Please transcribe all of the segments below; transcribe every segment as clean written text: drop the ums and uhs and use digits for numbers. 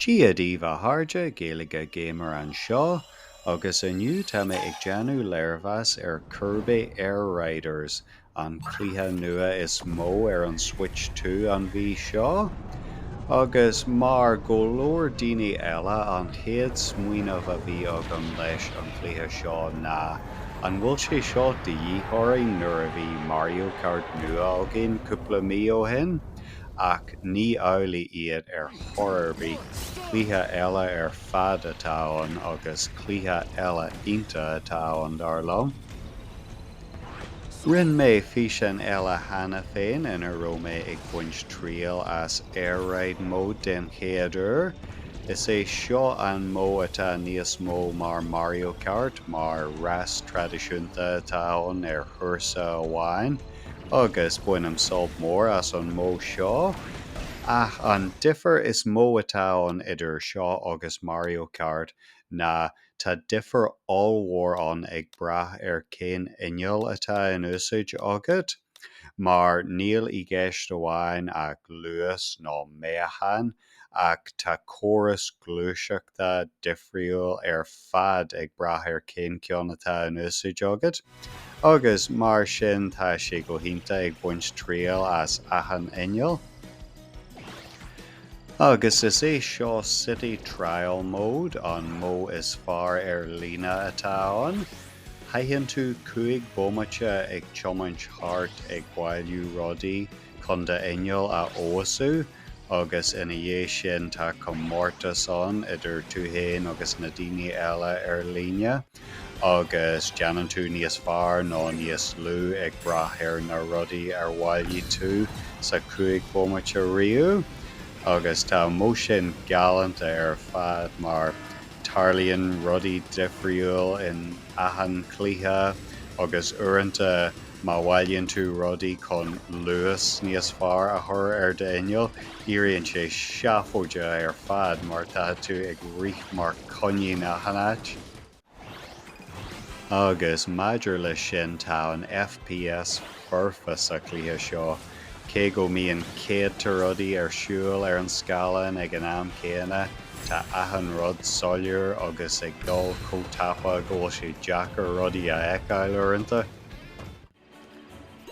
Dia daoibh a chairde, Gaeilge Gamer anseo, agus inniu tá mé ag déanamh léirmheas ar Kirby Air Riders, an cluiche nua is mó ar an Switch 2 an mhí seo. Agus mar go leor daoine eile, an chéad smaoineamh a bhí agam leis an cluiche seo ná, an bhfuil sé seo de dhíth orainn nuair a bhí Mario Kart nua againn cúpla mí ó shin? Ach ní amhlaidh iad ar chor ar bith, cluiche eile ar fad atá ann agus cluiche eile iontach atá ann dar liom. Rinne mé físeán eile cheana féin ina raibh mé ag baint triail as Air Ride Mode den chéad uair. Is é seo an modh atá níos mó mar Mario Kart, mar rás traidisiúnta atá ann ar chúrsa amháin. Agus bainim sult mór as an modh seo. Ach an difear is mó atá ann idir seo agus Mario Kart ná tá difear ollmhór ann ag brath ar cén inneall atá in úsáid agat, mar níl i gceist amháin ach luas nó meáchan, ach tá córas gluaiseachta difriúil ar fad ag brath ar cén ceann atá in úsáid agat, agus mar sin tá sé go hiontach ag baint triail as achan inneall. Agus is é seo City Trial Mode, an modh is fearr ar líne atá ann. Caitheann tú 5 bomaite ag tiomáint thart ag bailiú rudaí chun d'inneall a fheabhsú, agus ina dhiaidh sin tá comórtas ann idir tú féin agus na daoine eile ar líne agus déanann tú níos fearr nó níos lú ag brath ar na rudaí ar bhailigh tú sa 5 bomaite riamh agus tá an modh sin galánta ar fad mar tarlaíonn rudaí difriúil in achan cluiche agus uaireanta Má bhailíonn tú rudaí chun luas níos fearr a chur ar d'inneall, éiríonn sé seafóideach ar fad mar tá tú ag rith mar coinín achan áit. Agus maidir leis sin, tá an FPS foirfe sa chluiche seo. Cé go mbíonn céadta rudaí ar siúl ar an scáileán ag an am céanna, tá achan rud soiléir agus ag dul chomh tapa go bhfuil sé deacair rudaí a fheiceáil uaireanta.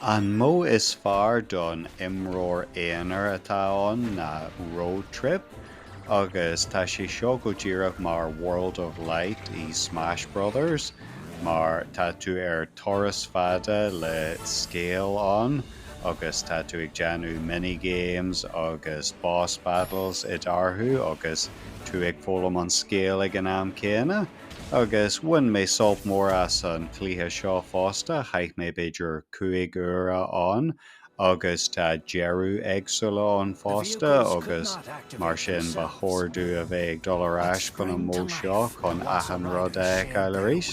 An modh is fearr don imreoir aonair atá ann ná Road Trip, agus tá sé seo go díreach mar World of Light i Smash Brothers, mar tá tú ar turas fada le scéal ann agus tá tú ag déanamh mini-games agus boss battles eatarthu agus tú ag foghlaim an scéal ag an am céanna. Agus bhain mé sult mór as an chluiche seo fosta, chaith mé b'fhéidir 5 uaire ann agus tá deireadh éagsúla ann fosta agus mar sin ba chóir domh a bheith ag dul ar ais chun an modh seo chun achan rud a fheiceáil arís.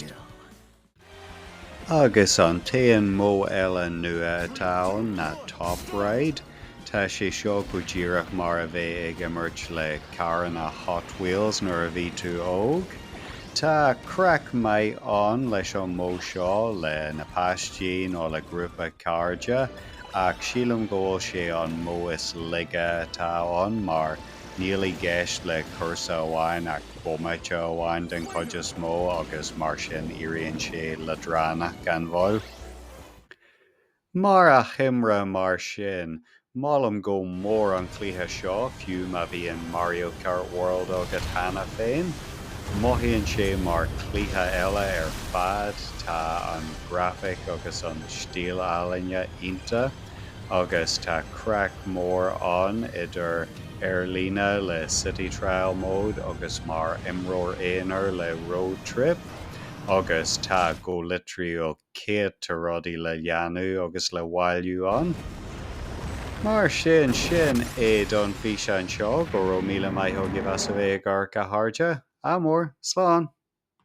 Agus an t-aon modh eile nua atá ann ná Top Ride. Tá sé seo go díreach mar a bheith ag imirt le carranna Hot Wheels nuair a bhí tú óg. Tá craic maith ann leis an modh seo le na páistí nó le grúpa cairde ach sílim go bhfuil sé an modh is laige atá ann mar níl i gceist le cúrsa amháin ach bomaite amháin den chuid is mó agus mar sin éiríonn sé leadránach gan mhoill. Mar achoimre mar sin, molaim go mór an cluiche seo fiú má bhíonn Mario Kart World agat cheana féin. Mothaíonn sé mar cluiche eile ar fad, tá an grafaic agus an stíl ealaíne iontach agus tá craic mór ann idir ar líne le City Trial Mode agus mar imreoir aonair le Road Trip, agus tá go litriúil céadta rudaí le dhéanamh agus le bhailiú ann. Mar sin, sin é don físeán seo, go raibh míle maith agaibh as a bheith ag amharc a chairde. Ádh mór, slán!